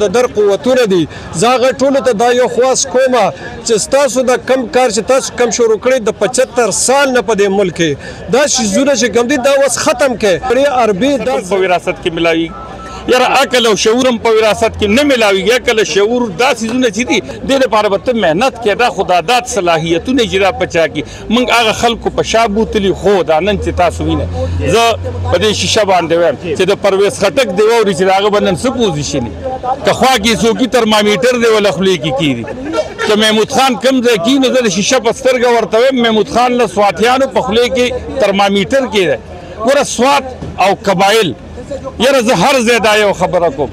د در قوتونه دي. زه هغه ټولو ته دا یو خواست کوم چې ستاسو د کم کار چې تاسو کم شروع کړی د 75 سال نه په دې ملک کې دا شیزونه چې کوم دي دا اوس ختم کړي. عربي دا په وراثت کې ملاوي، یاره عقل او شعور هم په وراثت کې نه ملاويږي. عقل او شعور دا څیزونه چې دي دې لپاره به ته محنت کې، دا خداداد صلاحیتونه چې دا پچا کې موږ هغه خلکو په شا بوتلي. خو دا نن چې تاسو وینئ، زه په دې شیشه باندې وایم چې د پرویز خټک دی واوري چې هغه به نن څه پوزیشن که خوا کې څوکي ترمامیټر دی ولا خولې کې کېږي. که محمود خان کم ځای کې، نو زه د شیشه په سترګه ورته وایم، محمود خان له سواتیانو په خولې کې ترمامیټر کې دی. ګوره سوات او قبایل، یاره زه هر ځای دا یو خبره کوم.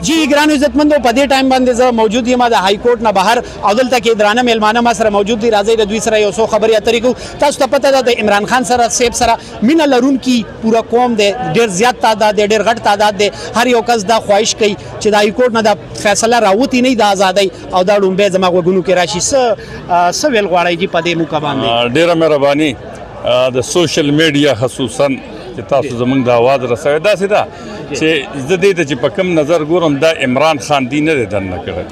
جی ګران عزتمندو، په دې ټایم باندې زه موجود یم د های کورټ نه بهر او دلته کې درانه میلمانه ما سره موجود دي. راځئ د دوی سره یو څو خبرې اترې کوو. تاسو ته پته ده د عمران خان سره صاحب سره مینه لرونکي پوره قوم دی، ډېر زیات تعداد دی، ډېر غټ تعداد دی. هر یو کس دا خواهش کوي چې د های کورټ نه دا فیصله راوتی نه د ازادۍ او دا ړومبی زما غوږونو کې راشي. څه ویل غواړئ جی په دې موقع باندې؟ ډېره مهرباني د سوشل میډیا خصوصا چې تاسو زمونږ د اواز رسوي. داسې ده چې زه دې ته چې په کوم نظر ګورم، دا عمران خان دی نه دی دننه کړی،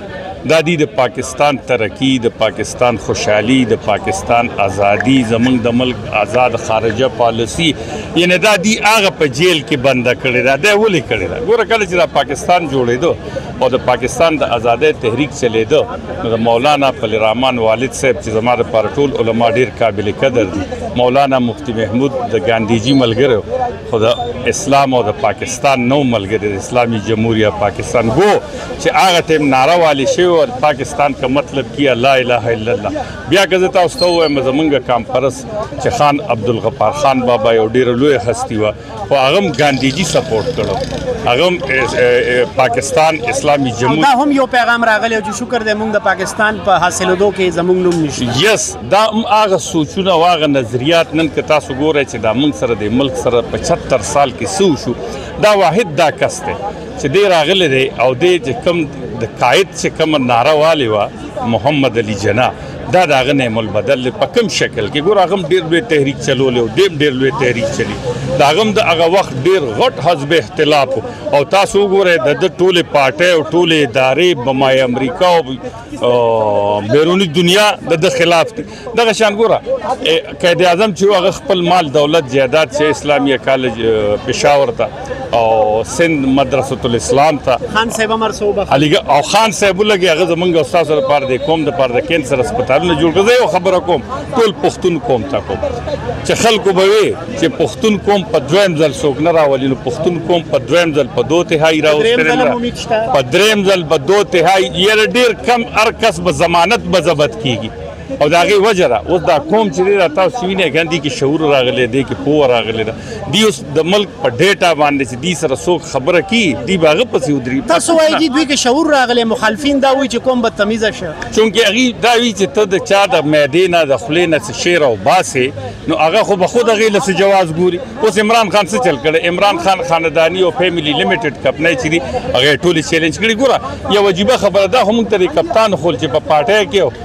دا دی د پاکستان ترقي، د پاکستان خوشحالي، د پاکستان ازادي، زمونږ د ملک آزاد خارجه پالیسي، یعنی دا دی هغه په جیل کې بنده کړې ده. دا ولې کړې ده؟ ګوره کله چې دا پاکستان جوړېدو او د پاکستان د ازادۍ تحریک چلېده، نو د مولانا فضل الرحمن والد صاحب چې زما دپاره ټول علما ډېر قابل قدر دي، مولانا مفتي محمود د ګاندیجي ملګری، خو د اسلام او د پاکستان نو ملګری، د اسلامي جمهوریه پاکستان ګو چې هغه ټایم ناره والي شوی او پاکستان کا مطلب کیا لا اله الا الله. بیا که زه تاسو ته ووایم، زمونږ کانفرنس چې خان عبدالغفار خان بابا یو ډېره لویه هستي وه، خو هغه هم ګاندیجي سپورټ کړو، هغه هم پاکستان اسلامي جمهور. دا هم یو پیغام راغلی چې شکر دی موږ د پاکستان په حاصلېدو کې زموږ نوم نشته. یس، دا هم هغه سوچونه او هغه نظریات نن که تاسو ګورئ چې دا موږ سره د ملک سره 75 سال کې څه وشو، دا واحد دا کس دی چې دی راغلی دی او دی چې کوم د قائد چې کومه ناره والې وه محمد علي جناح، دا د هغه نعم البدل دی په کوم شکل کې. ګوره هغه هم ډېر لوی تحریک چلولی او دی هم ډېر لوی تحریک چلی، د هغه هم د هغه وخت ډېر غټ حزب اختلاف. او تاسو وګورئ د ده ټولې پارټۍ او ټولې ادارې بمای امریکا او بیروني دنیا د ده خلاف دي. دغه شان ګوره قائد اعظم چې هغه خپل مال دولت جایداد چې اسلامیه کالج پېښور ته او سند مدرسة الاسلام ته خان صاحب امر صوبه او خان صاحب ولګي، هغه زمونږ استاد لپاره د قوم لپاره د کینسر هسپتالونه جوړ کړل. زه یو خبره کوم ټول پښتون قوم ته کوم چې خلکو به وي چې پښتون قوم په دویم ځل څوک نه راولي، نو پښتون قوم په دویم ځل په 2/3 راوستل، په دریم ځل په 2/3، یاره ډېر کم هر کس به ضمانت به ضبط کیږي. او د هغې وجه ده اوس دا قوم چې دی دا تاسو وینئ که دې کې شعور راغلی دی، کې پوهه راغلې ده، دی اوس د ملک په ډیټا باندې چې دی سره څوک خبره کوي دی به هغه پسې ودري. تاسو وایئ چې دوی کې شعور راغلی، مخالفین دا وایي چې قوم بدتمیزه شه، چونکې هغوی دا وایي چې ته د چا د معدې نه د خولې نه څه شعر او باسې، نو هغه خو به خود هغې له څه جواز ګوري. اوس عمران خان څه چل کړی؟ عمران خان خانداني او فیملی لیمیټډ کمپنۍ چې دي هغه ټولې چیلنج کړي. ګوره یو عجیبه خبره ده، خو موږ ته د کپتان خول چې په پارټۍ کې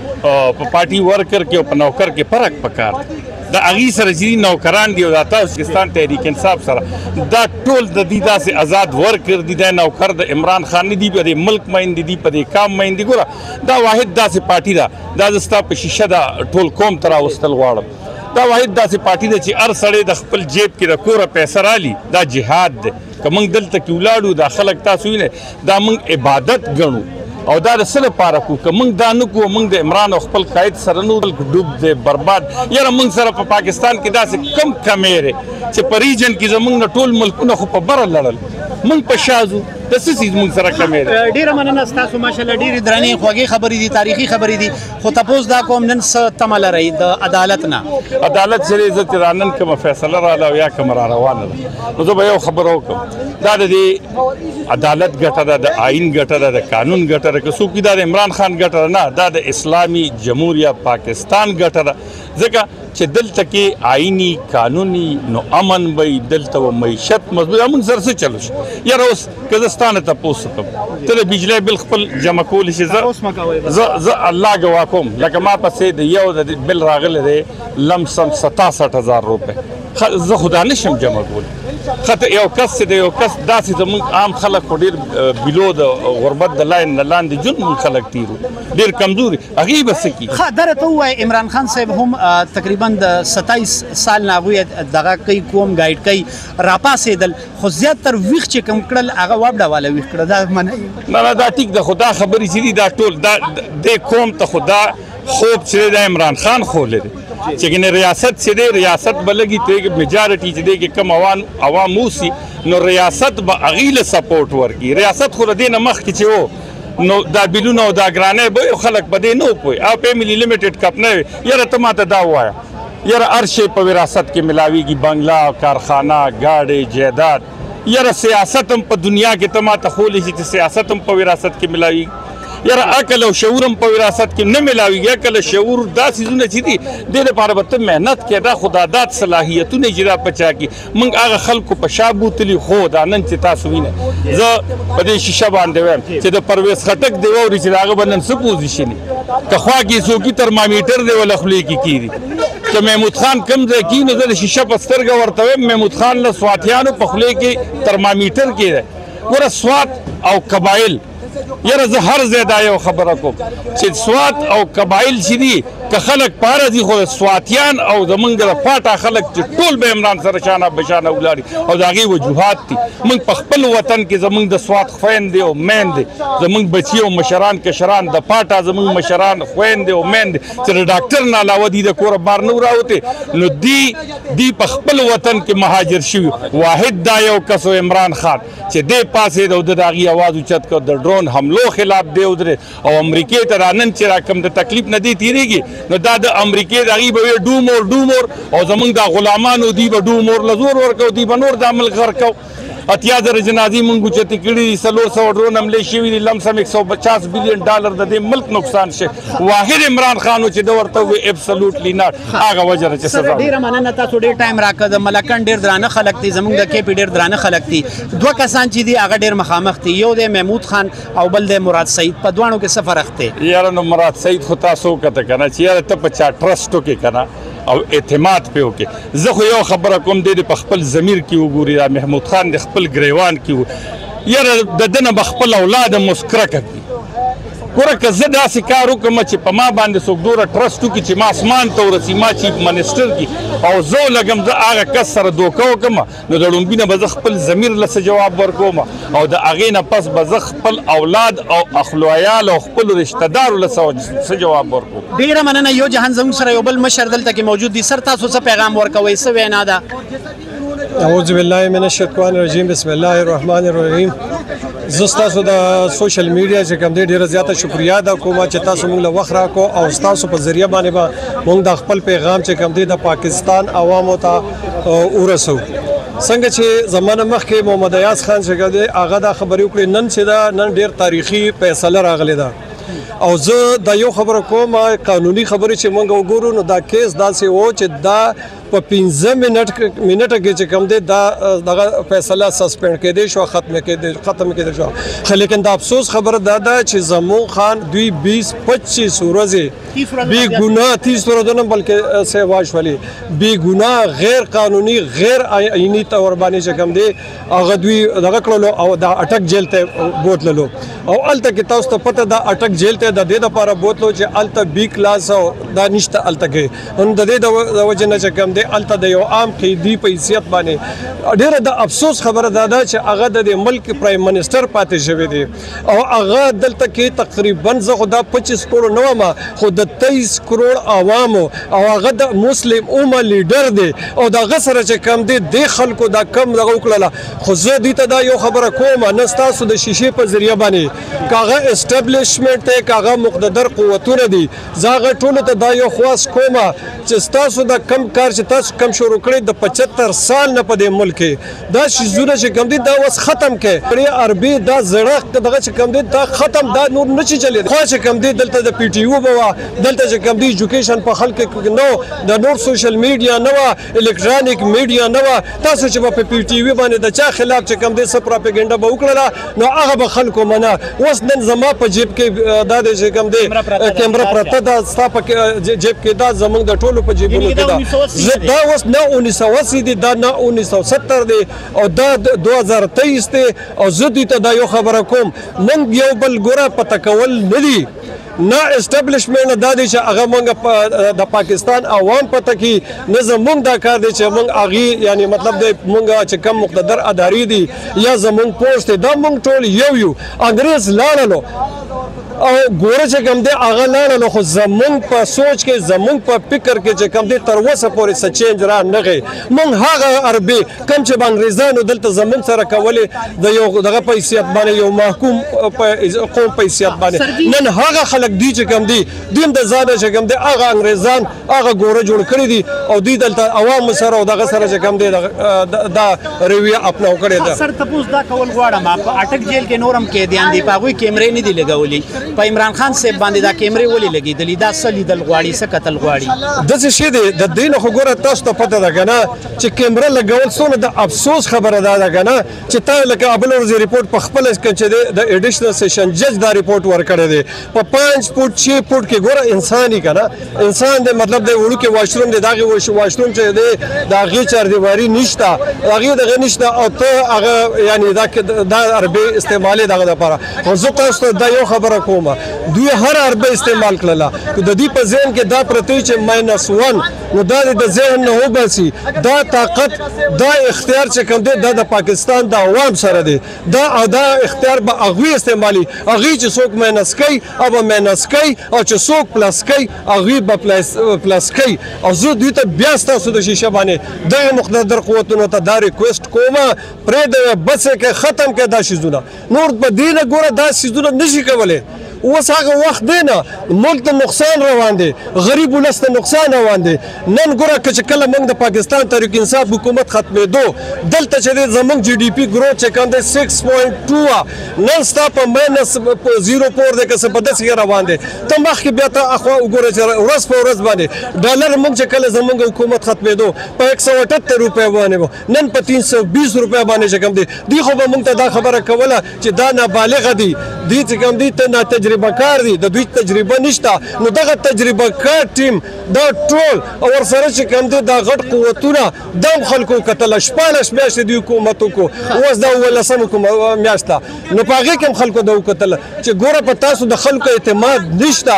په پارټي ورکر کې او په نوکر کې فرق پکار دی. د هغې سره چې نوکران دي او دا تاسو پاکستان تحریک انصاف سره دا ټول د دې داسې آزاد ورکر دي، دا نوکر د عمران خان نه دي، په دې ملک مین دي، په دې کام مین دي. ګوره دا واحد داسې پارټي ده، دا زه ستا په شیشه دا ټول قوم ته راوستل غواړم. دا واحد داسې پارټي ده چې هر سړی د خپل جیب کې د کوره پیسه رالي، دا جهاد دی. که موږ دلته کې ولاړو دا خلک تاسو وینئ دا موږ عبادت ګڼو او دا د څه لپاره کوو؟ که موږ دا نه کوو، موږ د عمران او خپل قاید سره نو ملک ډوب دی، برباد. یاره موږ سره په پاکستان کې داسې کم کمی دی چې په ریجن کې زموږ نه ټول ملکونه خو په بره لړل، موږ په شا ځو. د څه څیز موږ سره کمی دی؟ ډېره مننه ستاسو، ماشاءالله ډېرې درنې خوږې خبرې دي، تاریخي خبرې دي. خو تپوس دا کوم نن څه تمه لرئ د عدالت نه؟ عدالت چې زه چې دا نن کومه فیصله راله او یا کومه را روانه ده، نو زه به یو خبره وکړم، دا د دې عدالت ګټه ده، د آئین ګټه ده، د قانون ګټه ده. که څوک دا د عمران خان ګټه ده، نه، دا د اسلامي جمهوریه پاکستان ګټه ده. ځکه چې دلته کې آئیني قانوني نو امن به وي، دلته به معیشت مضبوط. موږ سره څه چلو شي؟ یاره اوس که زه ستا نه تپوس وکړم، ته د بجلی بل خپل جمع کولی شې؟ زه الله ګواه کوم، لکه ما پسې د یو د بل راغلی دی لمسم 67,000 روپۍ، زه خو دا نه شم جمع کولی. خاطر یو کس چې د یو کس داسې زمونږ عام خلک خو ډېر below د غربت د line نه لاندې ژوند مونږ خلک تېرو، ډېر کمزوري، هغې به څه کړي؟ ښه دا راته ووایه، عمران خان صاحب هم تقریبا د 27 سال نه هغوی دغه کوي، کوم guide کوي، راپاڅېدل، خو زیاتر ویښ چې کوم کړل هغه وابډه والا ویښ کړه، دا منئ؟ نه نه دا ټیک ده، خو دا خبرې چې دي دا ټول دا دې قوم ته خو دا خوب چې دی دا عمران خان ښوولی دی چې ګنې ریاست چې دی ریاست به لګي ته majority چې دی کې کم عوام اوسي نو ریاست به هغې له support ورکړي. ریاست خو د دې نه مخکې چې و نو دا بلونه او دا ګرانۍ به وي، خلک په دې نه وو پوه، او family limited کمپنۍ وي. یاره ته ما ته دا ووایه، یاره هر شی په وراثت کې ملاویږي، بنګله، کارخانه، ګاډی، جایداد. یاره سیاست هم په دنیا کې ته ما ته ښوولی شي چې سیاست هم په وراثت کې ملاویږي؟ یاره عقل او شعور هم په وراثت کې نه ملاویږي. عقل او شعور دا څیزونه چې دي دې لپاره به ته محنت کوې، دا خداداد صلاحیتونه چې دا په چا کې موږ هغه خلکو په شا بوتلي. خو دا نن چې تاسو وینئ، زه په دې شیشه باندې وایم چې د پرویز خټک دی واوري چې د هغه به نن څه position وي، که خوا کې څوک ترمامیټر دی وله خولې کې کېږي. که محمود خان کوم ځای کې نو زه د شیشه په سترګه ورته وایم، محمود خان له سواتیانو په خولې کې ترمامیټر کې دی. ګوره سوات او قبایل، یاره زه هر ځای دا یو خبره کوم چې سوات او قبایل چې دي که خلک پاره دي، خو سواتیان او زمونږ د فاټا خلک چې ټول به عمران سره شانه بشانه ولاړي او د هغې وجوهات دي. موږ په خپل وطن کې زمونږ د سوات خویندې او میندې، زمونږ بچي او مشران کشران، د فاټا زمونږ مشران خویندې او میندې چې د ډاکټر نه علاوه دي د کوره بار نه راوتې، نو دی په خپل وطن کې مهاجر شوي. واحد دا یو کس و عمران خان چې دی پاڅېد او د هغې اواز اوچت کړ، د ډرون حملو خلاف دی ودرېد او امریکې ته را نن چې را کوم د تکلیف نه دی تېرېږي، نو دا د امریکې د هغې به وي do more do more، او زمونږ دا غلامانو دی به do more له زور ورکو، دی به نور دا ملک غرقو. 80,000 جنازې مونږ اوچتې کړي دي، 400 ډرون حملې شوي دي، lump sum 150 billion dollar د دې ملک نقصان شي. واحد عمران خان و چې ده ورته وویل absolutely not، هغه وجه ده چې سزا. ډېره مننه، تاسو ډېر time راکړه. د ملکن ډېر درانه خلک دي، زمونږ د کې پي ډېر درانه خلک دي. دوه کسان چې دي هغه ډېر مخامخ دي، یو دی محمود خان او بل دی مراد سعید، په دواړو کې څه فرق دی؟ یاره نو مراد سعید خو تاسو وکته که نه چې یاره ته په چا trust وکړې که نه او اعتماد پې وکړې. زه خو یو خبره کوم، دی دې په خپل ضمیر کې وګوري، دا محمود خان د خپل ګریوان کې و، یاره د ده نه به خپل اولاد هم اوس کرکه کړي. ګوره که زه داسې کار وکړم چې په ما باندې څوک دومره trust وکړي چې ما اسمان ته ورسي، ما chief minister کړي او زه ولګم، زه هغه کس سره دوکه وکړم، نو د ړومبي نه به زه خپل ضمیر له څه جواب ورکوم او د هغې نه پس به زه خپل اولاد او اخلو عیال او خپلو رشته دارو له څه جواب ورکوم. ډېره مننه. یو جهان زموږ سره یو بل مشر دلته کې موجود دي. سر تاسو څه پیغام ورکوئ، څه وینا ده؟ اعوذ بالله من الشیطان الرجیم، بسم الله الرحمن الرحیم. زه ستاسو د social media چې کوم دی ډېره زیاته شکریا ادا کوم چې تاسو موږ له وخت راکړو او ستاسو په ذریعه باندې به موږ د خپل پیغام چې کوم دی د پاکستان عوامو ته ورسوو. څنګه چې زمانه مخکې محمد ایاز خان چې کوم دی هغه دا خبرې وکړې، نن چې دا نن ډېر تاریخي فیصله راغلې ده او زه دا یو خبره کوم، قانوني خبرې چې موږ وګورو نو دا case داسې و چې دا په 15 منټه کې چې کوم دی دا دغه فیصله suspend کېدی شو، ختم کېدی شو. خو لیکن د افسوس خبره دا ده چې زمون خان دوی 20-25 ورځې بې ګناه، 30 ورځې نه بلکې سیوا شولې، بې ګناه غیر قانوني غیر آئیني طور باندې چې کوم دی هغه دوی دغه کړلو او د اټک جیل ته بوتللو. او هلته کې تاسو ته پته ده اټک جیل ته د دې دپاره بوتلو چې هلته B class او دا نشته هلته کې، هم د دې د وجې نه چې کوم دی هلته د یو عام قیدي په حیثیت باندې. ډېره د افسوس خبره دا ده چې هغه د دې ملک prime minister پاتې شوی دی او هغه دلته کې تقریبا زه خو دا 25 کروڑ نه وم خو د 23 کروڑ عوامو او هغه د مسلم امه لیډر دی او د هغه سره چې کوم دی دې خلکو دا کم دغه وکړله. خو زه دوی ته دا یو خبره کوم، نه ستاسو د شیشې په ذریعه باندې که هغه establishment دی که هغه مقتدر قوتونه دي، زه هغه ټولو ته دا یو خواست کوم چې ستاسو د کم کار چې تاسو کم شروع کړی د 75 سال نه په دې ملک کې دا شیزونه چې کوم دي دا اوس ختم کړي. عربي دا زړه دغه چې کوم دی دا ختم، دا نور نه شي چلېدی. خو چې کوم دی دلته د PTO به وه، دلته چې کوم دی education په خلک کې نه د نور social media نه وه، electronic media نه وه. تاسو چې په PTV باندې د چا خلاف چې کوم دی څه پراپیګنډه به وکړله نو هغه به خلکو منه. اوس نن زما په جیب کې دا دی چې کوم دی کیمره پرته ده، ستا په جیب کې ده، زمونږ د ټولو په جیبونو کې ده. زه دا اوس نه 1980 دی، دا نه 1970 دی او دا 2023 دی. او زه دوی ته دا یو خبره کوم، مونږ یو بل ګوره پته کول نه دي، نه اسټابلیشمنټ دا دی چې هغه مونږ د پاکستان عوام پته کی، نه زمونږ دا کار دی چې مونږ هغې یعنی مطلب دی مونږ چې کم مقتدر ادارې دي یا زمونږ پوسټ دی، دا مونږ ټول یو یو. انګرېز لاړلو او ګوره چې کوم دی هغه لاړلو، خو زمونږ په سوچ کې زمونږ په فکر کې چې کوم دی تر اوسه پورې څه چینج را نه غی. مونږ هغه عربي کوم چې به انګرېزانو دلته زمونږ سره کولې د یو دغه په حیثیت باندې، یو محکوم قوم په حیثیت باندې، نن هغه خلک دي چې کوم دي دوی هم د ځانه چې کوم دی هغه انګرېزان هغه ګوره جوړ کړي دي او دوی دلته عوامو سره او دغه سره چې کوم دی دا رویه اپناو کړې ده. سر تپوس دا کول غواړم، په اټک جیل کې نور هم قیدیان دي، په هغوی کیمرې نه دي لګولي، په عمران خان صاحب باندې دا کیمرې ولې لګېدلې؟ دا څه لیدل غواړي، څه کتل غواړي؟ داسې شی دی د دې نه خو ګوره تاسو ته پته ده که نه چې کیمره لګول څونه د افسوس خبره ده ده که نه چې تا لکه بله ورځ رپورټ په خپله چې دی د ایډیشنل سیشن جج دا رپورټ ورکړی دی، په 5 فوټ 6 فوټ کې ګوره انسان یې که نه انسان دی، مطلب دی وړوکی واشروم دی، د هغې واشروم چې دی د هغې چاردیواري نشته، د هغې دغه نشته، او ته هغه یعنې دا عربي استعمالې دغه دپاره. خو زه تاسو ته دا یو خبره کوم، دوی هر عربه استعمال کړله، د دې په ذهن کې دا پرتې چې -1، نو دا د ذهن نه وباسي. دا طاقت دا اختیار چې کوم دی دا د پاکستان د عوام سره دی، دا او دا اختیار به هغوی استعمالي، هغوی چې څوک ماینس کوي او به ماینس کوي، او چې څوک پلس کوي هغوی به پلس کوي. او زه دوی ته بیا ستاسو د شیشه باندې دغه مقتدر قوتونو ته دا ریکویسټ کوم، پرېږدئ بس یې کړئ، ختم کړئ دا شیزونه، نور په دې نه ګوره دا شیزونه نشي کولی. اوس هغه وخت دی نه، ملک ته نقصان روان دی، غریب ولس ته نقصان روان دی. نن ګوره که چې کله موږ د پاکستان تحریک انصاف حکومت ختمېدو، دلته چې دی زموږ جي ډي پي ګروت چې کوم دی 6.2، نن ستا په -0.4 دی که څه په داسې روان دی. ته مخکې بیا ته اخوا وګوره چې ورځ په ورځ باندې ډالر موږ چې کله زموږ حکومت ختمېدو په 178 روپۍ باندې و، نن په 320 روپۍ باندې چې کوم دی. دوی خو به موږ ته دا خبره کوله چې دا نابالغه دي، دوی چې کوم دی ته ناتجربه کار دي، د دوی تجربه نشته. نو دغه تجربه کار ټیم دا ټول او ورسره چې کوم دی دا غټ قوتونه دم خلکو کتله، 16 میاشتې دوی حکومت وکړو، اوس دا 17 میاشت ده، نو په هغې کې هم خلکو دا وکتله چې ګوره په تاسو د خلکو اعتماد نشته.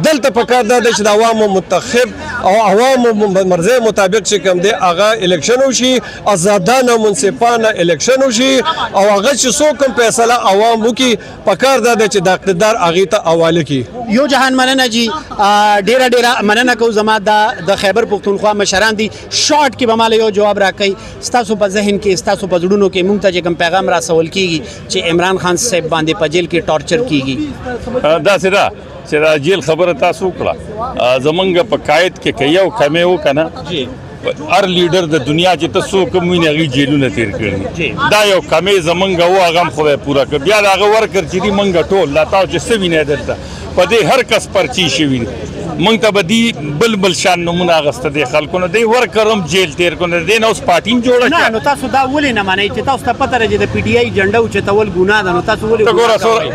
دلته په کار دا دی چې د عوامو منتخب او عوامو مرضی مطابق چې کوم دی هغه الیکشن وشي، ازادانه منصفانه الیکشن وشي، او هغه چې څوک هم فیصله عوام وکړي په کار دا دی چې د اقتدار هغې ته حواله کړي. یو جهان مننه جی، ډیره ډیره مننه کوو. زما د خیبر پښتونخوا مشران دي، شارټ کې به ماله یو جواب راکړئ، ستاسو په ذهن کې ستاسو په زړونو کې مونږ ته چې کوم پیغام راسول کیږي چې عمران خان صاحب باندې په جیل کې ټارچر کیږي؟ داسې ده چې دا جیل خبره تاسو وکړه، زمونږ په قاید کې که یو کمی وکړه هر لیډر د دنیا چې ته څوک هم وینې هغوی جیلونه تېر کړي، دا یو کمی زمونږ و، هغه هم خدای پوره کړ. بیا د هغه ورکر چې دي مونږ ټول دا تاسو چې څه وینئ دلته په دې هر کس پرچې شوي دي، مونږ ته به دي بل بل شان نومونه اخیسته دې خلکو نه، دی ورکر هم جیل تېر کړو، د دې نه اوس پارټي هم جوړه نه. نو تاسو دا ولې نه منئ چې تاسو ته پته ده چې د پي ټي آی جنډه اوچتول ګناه ده، نو تاسو ولې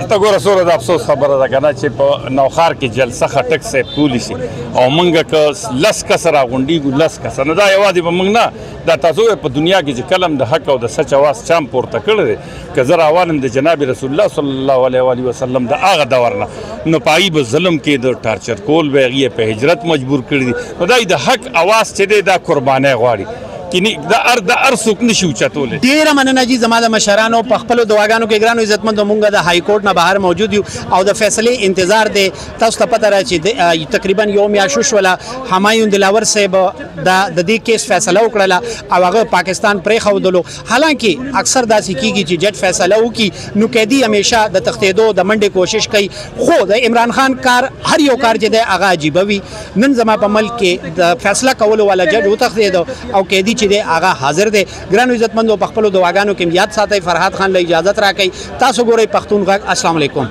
ته ګوره څومره د افسوس خبره ده که نه چې په نوښار کې جلسه خټک صاحب کولی شي او مونږ که 10 کسه راغونډېږو، 10 کسه، نو دا یوازې به مونږ نه، دا تاسو په دنیا کې چې کله هم د حق او د سچ اواز چا هم پورته کړی دی، که زه راوالم د جناب رسول الله صلی الله علیه وآله وسلم د هغه دور نه، نو په هغې به ظلم کېده، ټارچر کول به هغې په هجرت مجبور کړي دي. نو دا د حق اواز چې دی دا قربانۍ غواړي، د هر څوک نشي اوچتولی. ډېره مننه جی زما د مشرانو په خپلو دعاګانو کې. ګرانو عزتمندو، مونږ د های کورټ نه بهر موجود یو او د فیصلې انتظار دی. تاسو ته پته ده چې تقریبا یو میاشت وشوله همایون دلاور صاحب د دې کیس فیصله وکړله او هغه پاکستان پرېښودلو. حالانکه اکثر داسې کیږي چې جج فیصله وکړي نو قیدي همیشه د تښتېدو د منډې کوشش کوي، خو د عمران خان کار هر یو کار چې دی هغه عجیبه وي. نن زما په ملک کې د فیصله کولو والا جج وتښتېدو او قیدي چې دی هغه حاضر دی. ګرانو عزتمندو، په خپلو دعاګانو کې یاد ساتئ. فرهاد خان له اجازت راکړئ. تاسو ګورئ پښتون غږ. السلام علیکم.